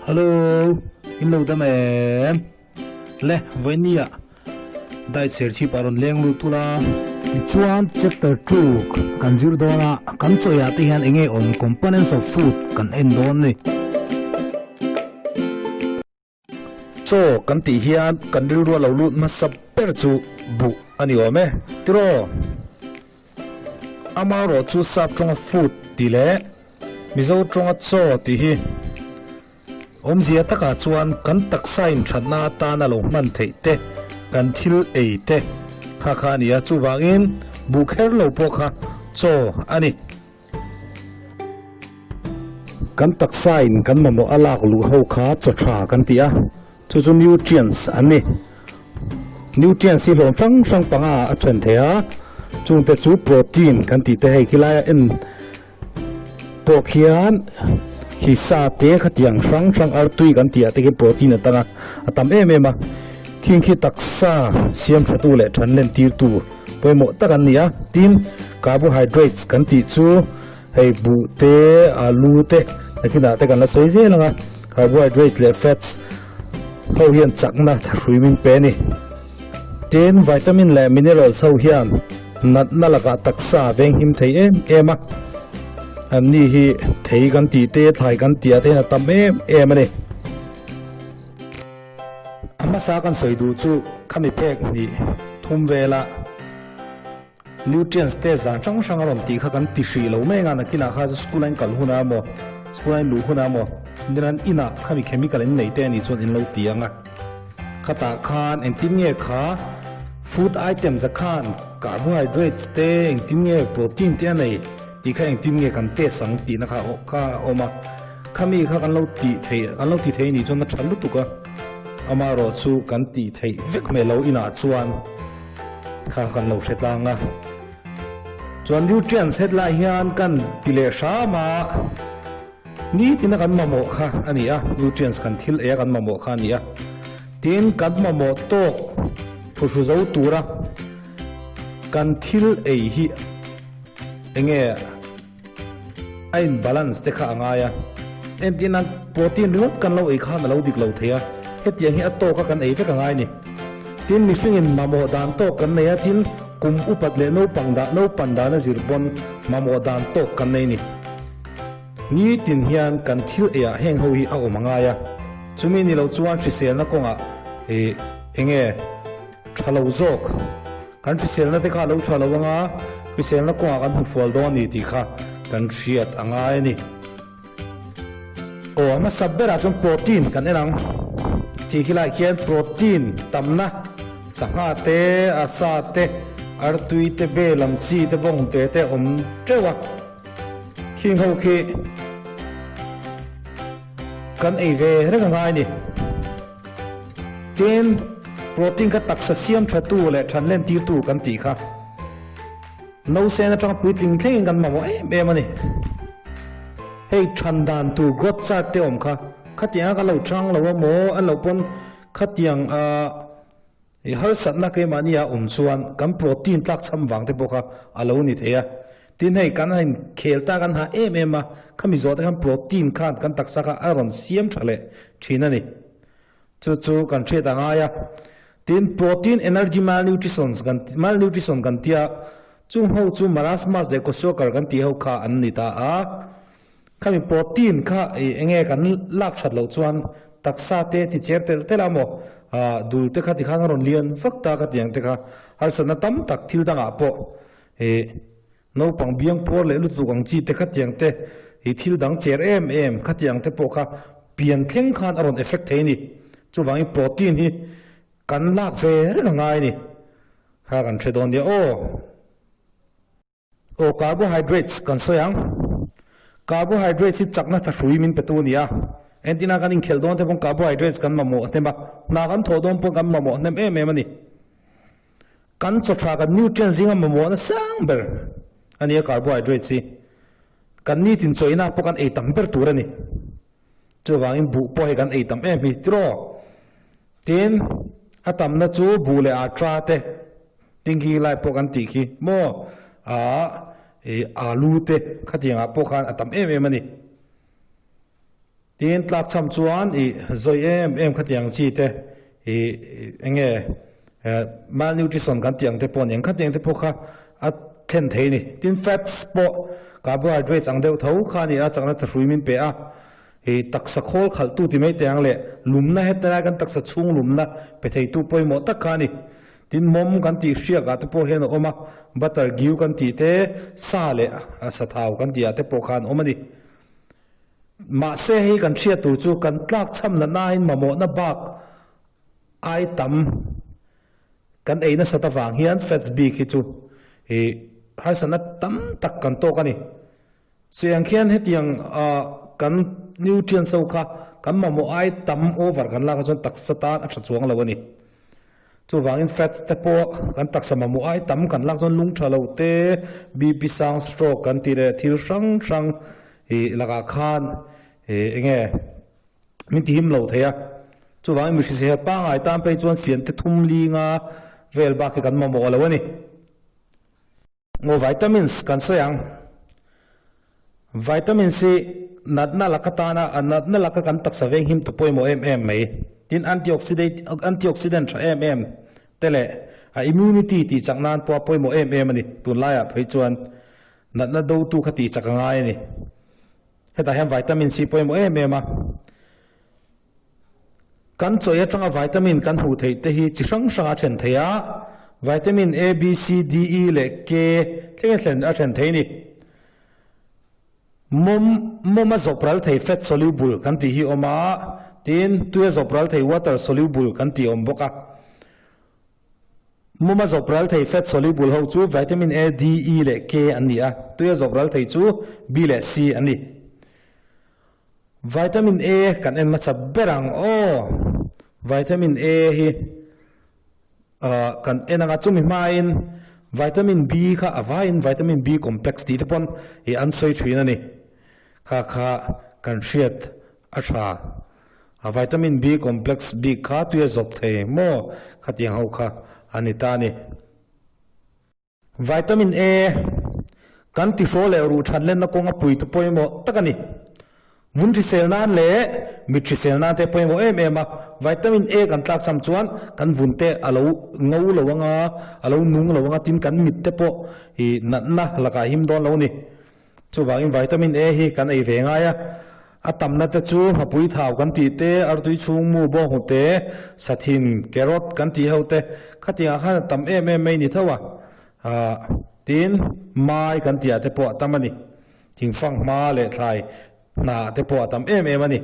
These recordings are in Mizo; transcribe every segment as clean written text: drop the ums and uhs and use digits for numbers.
Hello, in lo dam em? Le, vawinia dai chher chhip a rawn leng lut ula. Tichuan chapter 2 kan zir dawn a, kan chawiah te hian enge awm components of food kan en dawn ni. Chaw kan tih hian kan rilru a lo lut hmasa ber chu buh a ni awm e, tiraw? Amaherawh chu sap tawnga food tih leh Mizo tawnga chaw tih hi awmzia takah chuan kan taksa inthatna atana lo hman theih te, kan thil ei te kha kha a ni a, chuvangin buh kher lo pawh kha chaw a ni. Kan taksa in kan mamawh a lak luh ho kha chaw tha kan ti a, chu chu nutrients an ni. Nutrients hi hlawm hrang hrang panga a then thei a, chungte chu protein kan tih te hei khilai a en pawh khian hi sa te khatiang hrang hrang artui kan tih ah te khi protein a tang a, a tam em em a, khing khi taksa siam tha tu leh than len tir tu pawimawh tak an ni a, tin carbohydrates kan tih chu hei buh te alu te nakinah te kan la sawi zel ang a, carbohydrates leh fats ho hian chakna thahrui min pe a ni. Tin vitamin leh minerals ho hian natna lakah taksa a venghim thei em em a, an ni hi thei kan tih te thlai kan tih ah te hian a tam em em a ni. A hmasa kan sawi duh chu khami phek hnih thum vela nutrients test dan hrang hrang a rawn tih kha kan ti hrih lo mai anga nakinah kha school a in kal hunah emaw school a in luh hunah emaw niran inah khami chemical in nei te anih chuan in lo ti ang a khatah khan engtin nge kha food items a khan carbohydrates te engtin nge protein te a nei tih kha engtin nge kan test ang tihna kha kha a awm a. Khami kha kan lo tih theih, kan lo ti thei anih chuan a tha lutuk a, amaherawh chu kan tih theih vek hmel lo inah chuan kha kan lo hre tlang a. Chuan nutrients hetlai hian kan ti leh hram a, nitin a kan mamawh kha a ni a, nutrients kan thil ei a kan mamawh kha a ni a, tin kan mamawh tawk phuhru zo tura kan thil ei hi enge A in balance te kha a ngai a, entir nan protein ringawt kan lo ei khan a lo dik lo thei a, hetiang hi a tawk a kan ei vek a ngai ni. Tin mihring in mamawh dan tawk kan nei a, tin kum upat leh naupang dah naupan dan a zir pawn mamawh dan tawk kan nei ni. Nitin hian kan thil ei ah heng ho hi a awm a ngai a, chumi ni lo chuan hriselna kawngah ih enge tha lo zawk. Kan hriselna te kha a lo tha lo anga, hriselna kawngah kan hmu fual dawn a ni tih kha kan hriat a ngai a ni. Aw, a hmasa berah chuan protein kan en ang. Tih khi laiah khian protein tamna, sangha te, a sa te, artui te, bel ang chi te, bawng te te awm teuh a. Khing ho khi kan ei ve reng a ngai a ni. Tin, protein kha taksa siam tha tu leh than len tir tu kan tih kha nausen atanga puitling thlengin kan mamawh em em a ni. Hei than dan tur growth chart te awm kha, khatianga kan lo chang lo a maw an lo pawn khatiang ah I harsatna keimahni a awm chuan kan protein tlakchham vang te pawh kha a lo ni thei a. Tin hei kan han khel ta kan ha em em a, khami zawh te khan protein khan kan taksa kha a rawn siam tha leh thin a ni. Chu chu kan hriat a ngai a. Tin protein energy malnutritions kan malnutrition kan tia chung ho chu marasmus leh kwashiorkor kan tih ho kha an ni ta a. Khami protein kha i enge kan lak that loh chuan taksa te ti cher telh telh a maw ah dul te kha tikhan a rawn lian vak ta ka tiang te kha harsatna tam tak thil dangah pawh i naupang biang puar leh lutuk ang chi te kha tiang te i thil dang cher em em kha tiang te pawh kha pian thleng khan a rawn effect thei a ni. Chuvangin protein hi kan lak ve reng a ngai a ni kha kan hre dawn nia aw. Aw carbohydrates kan sawi ang. Carbohydrates hi chakna thahrui min petu a ni a. Entina kan inkhelh dawn te pawn carbohydrates kan mamawh hnem a, hna kan thawh dawn pawn kan mamawh hnem em em a ni. Kan chaw tha kan nutrients zinga mamawhna sang ber a ni a carbohydrates hi. Kan nitin chawina pawh kan ei tam ber tur a ni. Chuvangin buh pawh hei kan ei tam em hi tiraw. Tin, a tamna chu buh leh atra te, tinghi lai pawh kan tih khi maw, a i alu te khatiangah pawh khan a tam em em a ni. Tin, tlakchham chuan i zawi em em khatiang chi te i eng nge malnutrition kan tih ang te pawh a ni ang khatiang te pawh kha a thlen thei a ni. Tin, fats pawh carbohydrates ang deuh tho kha a ni a, chakna thahrui min pe a, i taksa khawl khalhtu ti mai teh ang leh lumna heta lai kan taksa chhung lumna pe theitu pawimawh tak kha a ni. Tin, mawm kan tih hriakah te pawh hian a awm a, butter giu kan tih te, sa leh sathau kan tih ah te pawh khan a awm a ni. Mahse hei kan hriat tur chu kan tlakchham natnain mamawhna bak ai tam kan ei nasat avang hian fats bik hi chu i harsatna tam tak kan tawk a ni. Suiang khian hetiang kan nutrients ho kha kan mamawh ai tam over kan lak ah chuan taksa tan a tha chuang lo a ni. Chuvangin fats te pawh kan taksa mamawh ai tam kan lak chuan lung tha lo te, BP sang, stroke kan tih leh thil hrang hrang ih lakah khan ih eng nge min tihim lo thei a. Chuvangin mi hrisel pangngai tan phei chuan fian te thum linga vel bak hi kan mamawh lo a ni. Ngaw vitamins kan sawi ang. Vitamins hi natna laka tana a natna laka kan taksa veng him tu pawimawh em em mai. Tin antioxidate antioxidant tha em em te leh a immunity tih chak nan pawh a pawimawh em em a ni. Tunlaiah phei chuan natna dotu kha tih chak a ngai a ni. Hetah hian vitamins hi pawimawh em em a. Kan chawi atanga vitamin kan hmuh theih te hi chi hrang hrang a then thei a, vitamin A, B, C, D, E leh K thleng a thlen a then thei a ni. Mawm mawm a zawp ral thei fat soluble kan tih hi awm a, tin tui a zawp ral thei water soluble kan tih a awm bawk a. Mawm a zawp ral thei fat soluble ho chu vitamin A, D, E leh K an ni a, tui a zawp ral thei chu B leh C an ni. Vitamin A kan en hmasa ber ang aw. Vitamin A hi kan en anga chumi hmain vitamin B kha a vaiin vitamin B complex tih te pawn ih an sawi thin a ni. Kha kha kan hriat a tha. A vitamin B complex bik kha tui a zawp thei maw khatiang ho kha a ni ta a ni. Vitamin A kan tihrawl leh ruh that lenna kawnga puitu pawimawh tak a ni. Vun hrisel nan leh mit hrisel nan te pawimawh em em a, vitamin A kan tlak cham chuan kan vun te a lo ngo lo ang a, a lo nung lo ang a, tin kan mit te pawh ih natna lakah him dawn lo a ni. Chuvangin vitamin A hi kan ei ve ngai a, a tamna te chu hmapui thau kan tih te, artui chhung mu bawng hu te, sathin, carrot kan tih ho te khatiangah khan a tam em em mai ni tho a, ah tin mai kan tih ah te pawh a tam a ni, thingfang hma leh thlai hnah te pawh a tam em em a ni.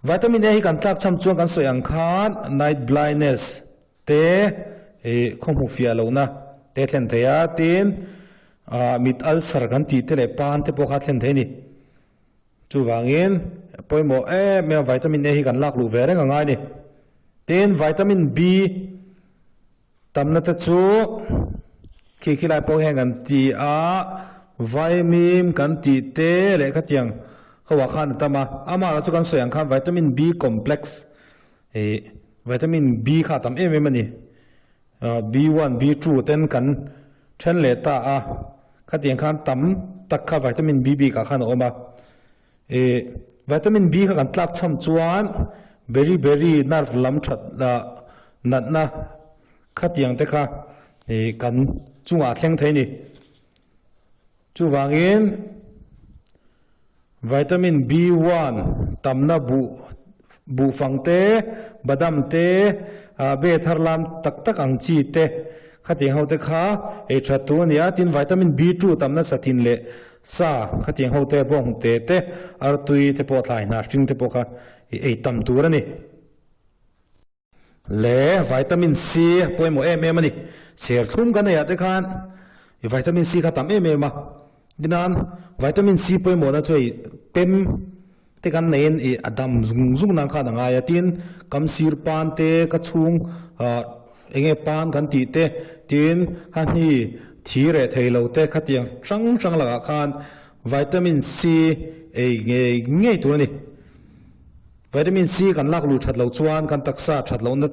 Vitamin A hi kan tlak cham chuan kan sawi ang khan night blindness, Te ih khaw hmu fiah lohna te thlen thei a, tin ah mit ulcer kan tih te leh pan te pawh kha a thlen thei a ni. Chuvangin pawimawh em em a vitamin A hi kan lak luh ve reng a ngai a ni. Tin vitamin B tamna te chu khi khi lai pawh hian kan ti a, vaimim kan tih te leh khatiang ho ah khan a tam a, amaherawhchu kan sawi ang khan vitamin B complex Ih vitamin B kha a tam em em a ni. B1, B2 ten kan then leh ta a, khatiang khan tam tak kha vitamin B bikah khan a awm a. Ih vitamin B kha kan tlak cham chuan beri beri nerve lam that natna khatiang te kha ih kan chungah a thleng thei a ni. Chuvangin vitamin B1 tamna buh buhfang te, badam te, be thar lam tak tak ang chi te khatiang ho te kha ei that tur a ni a, tin vitamin B2 tamna sathin leh sa khatiang ho te bawng te te, artui te pawh thlai hnah hring te pawh kha ei tam tur a ni. Le vitamin C a pawimawh em em a ni. Serthlum kan eiah te khan i vitamin C kha tam em em a. Tinan vitamin C pawimawhna chu hei pem te kan neiin i a dam zung zung nan khan a ngai a. Tin kam sir pan te ka chhung ah eng nge pan kan tih te tin hahni thi reh thei lo te khatiang hrang hrang lakah khan vitamin C ei ngei ngei tur a ni. Vitamin C kan lak luh that loh chuan kan taksa that lohna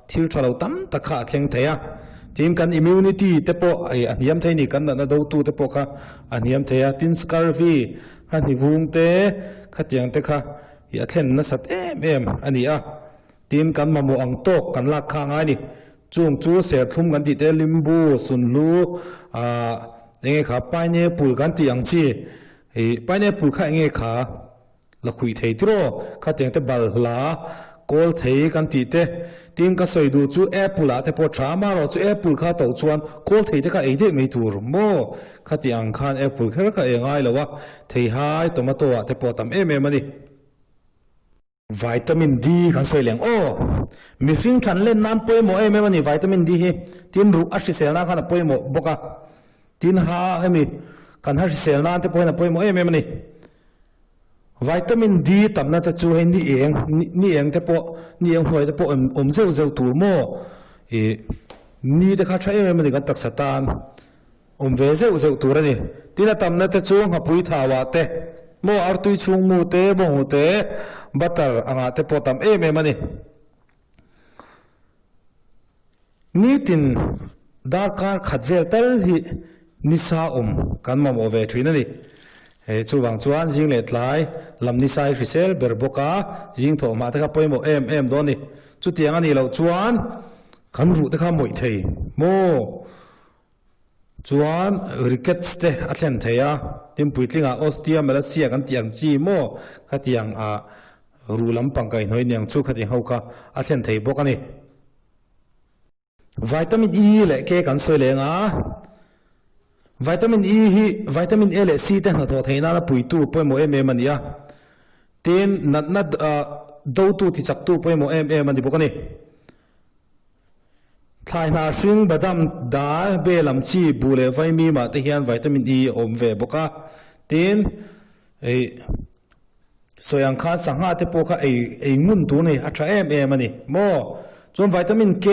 thil tha lo tam tak kha a thleng thei a, tin kan immunity te pawh a hniam thei a ni, kan natna dotu te pawh kha a hniam thei a, tin scurvy, Nghahni vung te khatiang te kha ih a thlen nasat em em a ni a. Tin, kan mamawh ang tawk kan lak kha a ngai a ni. Chung chu serthlum kan tih te, limbu, sunhlu, ah enge kha pineapple kan tih ang chi ih pineapple kha enge kha la khuih thei tiraw? Khatiang te balhla kawl thei kan tih te. Tin, ka sawi duh chu apple ah te pawh tha amaherawh chu apple kha toh chuan kawl thei te kha ei daih mai tur maw? Khati ang khan apple kher kha ei ngai lo a, theihai tomato ah te pawh a tam em em a ni. Vitamin D kan sawi leng aw. Mihring than len nan pawimawh em em a ni vitamin D hi. Tin ruh a hrisel nan khan a pawimawh bawk a. Tin ha hemi kan ha hrisel nan te pawh hian a pawimawh em em a ni. Vitamin D tamna te chu hei ni eng ni eng te pawh ni eng hnuai te pawh awm zeuh zeuh tur maw ih ni te kha tha em em a ni kan taksa tan. Awm ve zeuh zeuh tur a ni. Tin a tamna te chu nghapui thauah te, maw artui chhungmu te, bawnghu te, butter angah te pawh tam em em a ni. Nitin darkar khat vel tal hi nisa awm kan mamawh ve thin a ni. Hei chuvang chuan zing leh tlai lam nisa hi hrisel ber bawk a, zing thawh hmah te kha pawimawh em em dawn a ni. Chutiang a nih loh chuan kan ruh te kha mawih thei maw? Chuan rickets te a thlen thei a, tin puitlingah osteomalacia kan tih ang chi maw khatiang ah ruh lampang kaihhnawih niang chu khatiang ho kha a thlen thei bawk a ni. Vitamin E leh K kan sawi leng a, Vitamin E hi Vitamin A leh C te hnathawh theih nana puitu pawimawh em em a ni a, tin natna dotu tichaktu pawimawh em em a ni bawk a ni. Thlai hna hring, badam, dal, be lam chi, buh leh vaimim ah te hian vitamin E a awm ve bawk a. Tin, ei sawi ang khan sangha te pawh kha ei ei ngun tur a ni, a tha em em a ni maw? Chuan vitamin K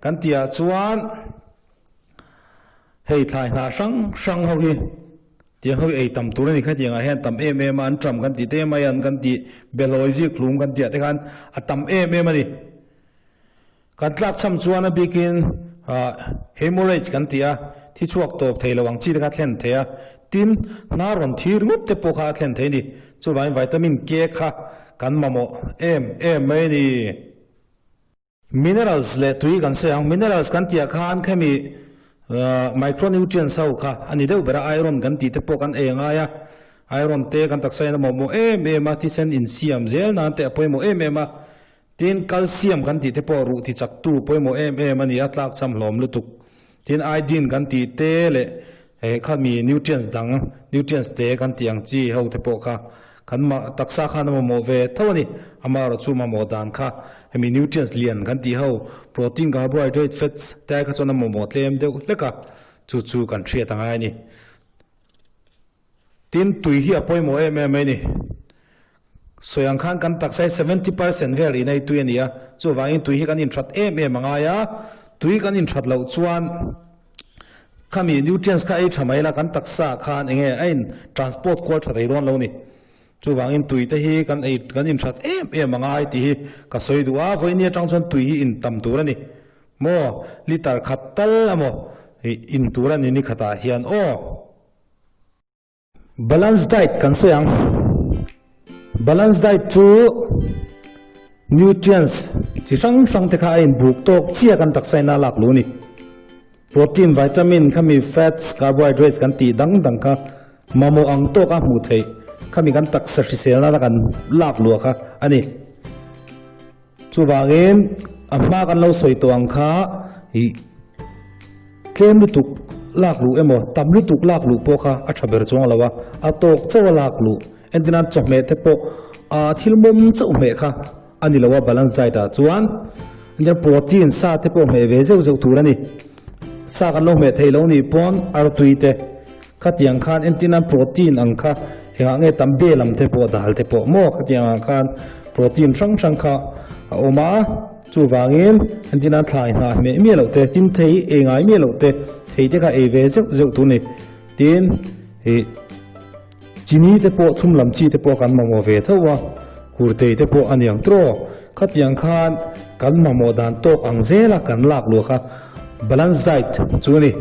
kan tih ah chuan hei thlai hna hrang hrang ho hi tiang ho hi ei tam tur a ni khatiang ah hian tam em em a, an ṭam kan tih te mai an kan tih behlawi zikhlum kan tih ah te khan a tam em em a ni. Kan tlakchham chuan a bikin hemorrhage kan ti a, thi chhuak tawp thei lo ang chi te kha a thlen thei a, tin hnar rawn thi ringawt te pawh kha a thlen thei a ni. Chuvangin vitamin K kha kan mamawh em em mai a ni. Minerals leh tui kan sawi ang, minerals kan tihah khan khemi micronutrients ho kha a ni deuh ber a, iron kan tih te pawh kan ei a ngai a, iron te kan taksa in a mamawh em em a, thisen insiam zel nan te a pawimawh em em a, Tin, calcium kan tih te pawh ruh ti chaktu pawimawh em em a ni a, tlakchham hlawm lutuk. Tin, iodine kan tih te leh eh khami nutrients dang, nutrients te kan tih ang chi ho te pawh kha kan mah taksa khan a mamawh ve tho a ni. Amaherawh chu mamawh dan kha hemi nutrients lian kan tih ho, protein, carbohydrate, fats te ai kha chuan a mamawh tlem deuh hlek a, chu chu kan hriat a ngai a ni. Tin, tui hi a pawimawh em em mai a ni. Sawi ang khan kan taksa hi 70% vel rihna hi tui a ni a, chuvangin tui hi kan inthat em em a ngai a, tui kan inthat loh chuan khami nutrients kha ei tha mai la kan taksa ah khan eng nge a in transport kual tha thei dawn lo ni. Chuvangin tui te hi kan ei kan inthat em em a ngai tih hi ka sawi duh a, vawiini atang chuan tui hi in tam tur a ni. Maw liter khat tal emaw in tur a ni ni khatah hian aw. Balance diet kan sawi ang. Balance diet chu nutrients chi hrang hrang te kha a inbuk tawk chiah kan taksa in a lak lu a ni. Protein, vitamin, khami fats, carbohydrates kan tih dang dang kha mamawh ang tawk a hmuh theih khami kan taksa hrisel nana kan lak luah kha a ni. Chuvangin a hma kan lo sawi tawh ang kha ih tlem lutuk lak luh emaw tam lutuk lak luh pawh kha a tha ber chuang lo a, a tawk chauh a lak luh. Entirnan chawhmeh te pawh ah thil mawm chauh hmeh kha a ni lo a balance diet ah chuan entirnan protein sa te pawh hmeh ve zeuh zeuh tur a ni. Sa kan lo hmeh theih lo nih pawn artui te. Khatiang khan entirnan protein ang kha engah nge tam bel ang te pawh dal te pawh maw khatiang ah khan protein hrang hrang kha a awm a chuvangin entirnan thlai hnah hmeh miah loh te tin thei ei ngai miah loh te thei te kha ei ve zeuh zeuh tur a ni tin ih chini te pawh thum lam chi te pawh kan mamawh ve tho a kurtei te pawh a niang tawh khatiang khan kan mamawh dan tawk ang zela kan lak luah kha balance diet chu a ni.